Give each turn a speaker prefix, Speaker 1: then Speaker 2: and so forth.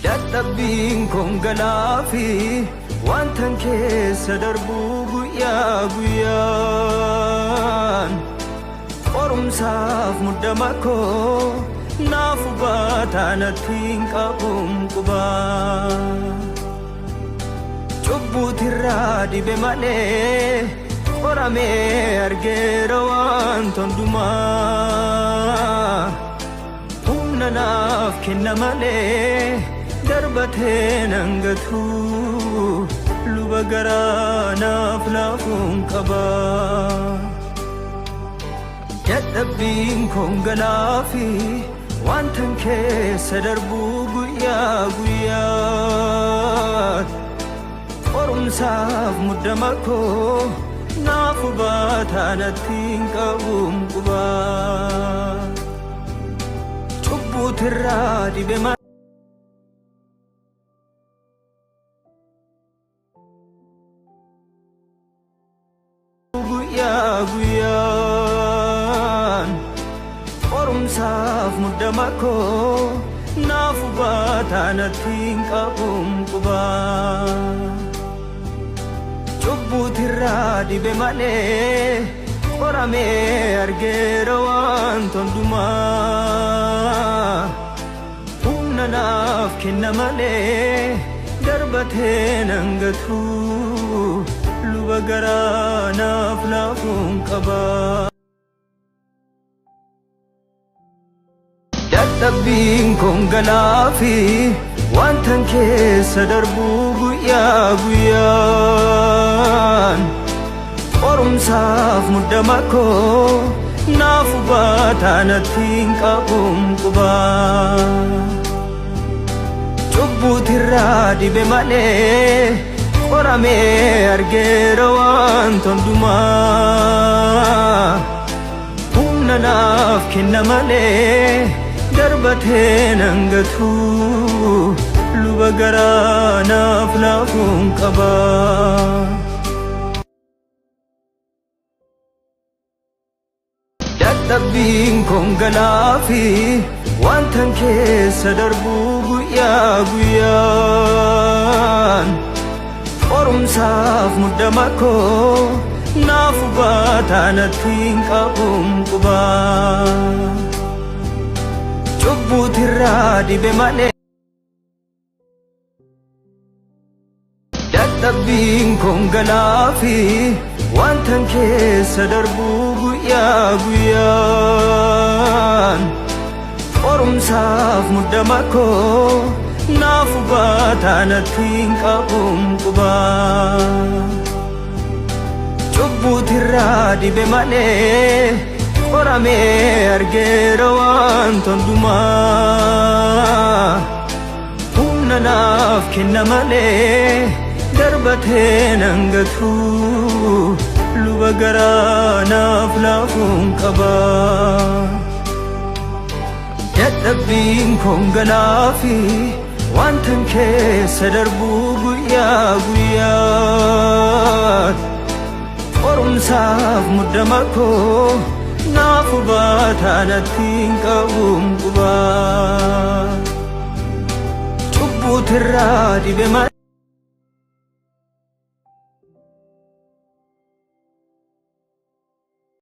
Speaker 1: Dadhabbiin koon galaafi wantan keessa darbuu guyyaa guyyaan qorumsaaf muddama koo naaf hubataa natti hin qabuun qubaa. Cubbuutirraa dibe malee qoramee argeera wanta hundumaa. Humna naaf kenna malee darbatee nan gatu luba garaa naaf laafuun qaba. Dadhabbiin koon galaafi wantan keessa darbuu guyyaa guyyaa. Qorumsaaf muddama koo naaf hubataa natti hin qabuun qubaa. Cubbuutirraa dibe malee. Guyyaa guyyaan qorumsaaf muddama koo naaf hubataa natti hin qabuun qubaa. Cubbuutirraa dibe malee qoramee argeera wanta hundumaa. Humna naaf kenna malee darbatee nan gatu luba garaa naaf laafuun qaba. Dadhabbiin koon galaafi wantan keessa darbuu guyyaa guyyaan. Qorumsaaf muddama koo naaf hubataa natti hin qabuun qubaa. Cubbuutirraa dibe malee qoramee argeera wanta hundumaa. Humna naaf kenna malee darbatee nan gatu luba garaa naaf laafuun qaba. Dadhabbiin koon galaafi wantan keessa darbuu guyyaa guyyaan. Qorumsaaf muddama koo naaf hubataa natti hin qabuun qubaa. Cubbuutirraa dibe malee. Dadhabbiin koon galaafi wantan keessa darbuu guyyaa guyyaan. Qorumsaaf muddama koo naaf hubataa natti hin qabuun qubaa. Cubbuutirraa dibe malee qoramee argeera wanta hundumaa. Humna naaf kenna malee darbatee nan gatu luba garaa naaf laafuun qaba. Dadhabbiin koon galaafi wantan keessa darbuu guyyaa guyyaan. Qorumsaaf muddama koo naaf hubataa natti hin qabuun qubaa. Cubbuutirraa dibe malee.